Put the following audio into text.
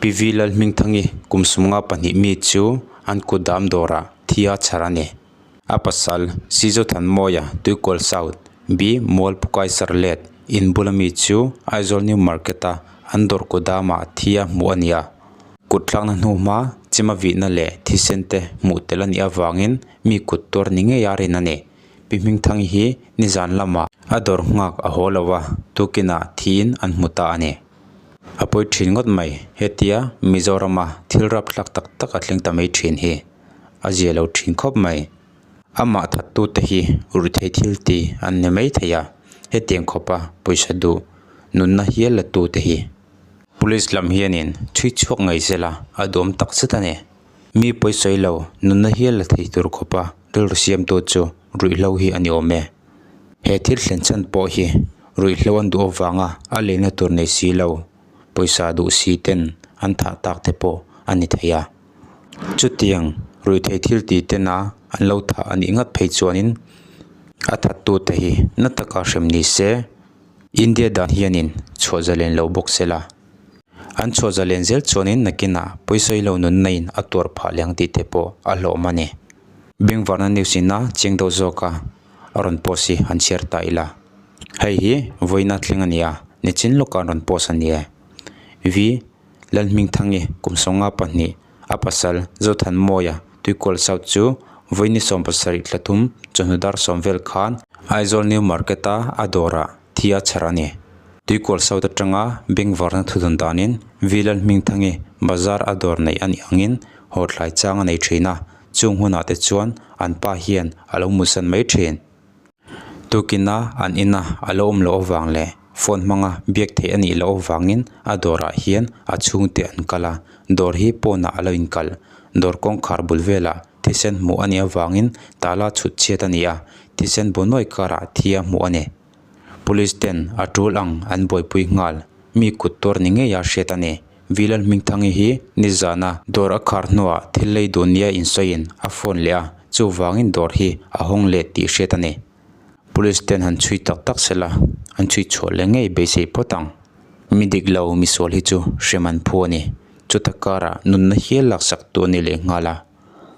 Pi V Lalhmingthangi kum 52 mi chu an kut dam dawrah thi a chhar a ni. A pasal Sizothanmawia Tuikual South B Mualpukai Sarlet in bula mi chu Aizawl New Market a an dawr kut damah thi a hmuh a ni a. Kut thlakna hnu hma chima vihna leh thisen te hmuh tel a nih avangin mi kut tuar ni ngei a rin a ni. Pi Hmingthangi hi nizan lamah a dawr nghak a haw lo a, tukinah thiin an hmu ta a ni. A pawi thin ngawt mai, hetia Mizorama thil rapthlak tak tak a thleng ta mai thin hi a zia lo thin khawp mai. Amah thattute hi ruihtheih thil ti an ni mai thei a, hetiang khawpa pawisa duh nunna hial la tute hi. Police lam hianin chhui chhuak ngei sela a duhawm tak zet a ni. Mi pawisawi lo nunna hial la thei tur khawpa rilru siamtu chu ruihhlo hi a ni awm e. He thil thlen chhan pawh hi ruihhlo an duh avanga a leina tur nei si lo, pawisa duh si ten an thah tak te pawh a ni thei a. Chutiang ruihtheih thil ti tena an lo thah a nih ngat phei chuanin a thattute hi na taka hrem ni se, India dan hianin chhuah zalen lo bawk se la. An chhuah zalen zel chuanin nakinah pawisawi lo nunna in a tuar phah leh ang tih te pawh a hlawm a ni. Bengvarna news ina cheng deuh zawka a rawn post hi han chhiar ta ila. Hei hi vawiina thleng a ni a, nichin lawkah an rawn post a ni e. V. Lalhmingthangi kum 52 a pasal Zothanmawia Tuikual South chu vawiini 17 thla thum chawhnu dar sawm vel khan Aizawl New Market a a dawrah thi a chhar a ni. Tuikual South atanga Bengvarna thudun danin V. Lalhmingthangi bazar a dawr neih a nih angin haw thlai chang a nei thin a, chung hunah te chuan an pa hian a lo mutsan mai thin. Tukina an ina a lo awm loh avang leh phone hmanga biak theih a nih loh avangin a dawrah hian a chhungte an kal a, dawr hi pawnah a lo inkalh. Dawr kawngkhar bul velah thisen hmuh a nih avangin tala chhut chhiat a ni a, thisen bu nuai karah thi a hmuh a ni. Police ten a tul ang an buaipui nghal. Mi kut tuar ni ngeia hriat a ni. Vilal Hmingthangi hi nizana dawr a khar hnuah thil lei dun nia insawiin a phone leh a, chuvangin dawr hi a hawng let tih hriat a ni. Police ten han chhui tak tak sela, an chhui chhuah leh ngei beisei phawt ang. Mi dik lo misual hi chu hrem an phu a ni. Chuta karah nunna hial laksak tu a ni leh nghal a.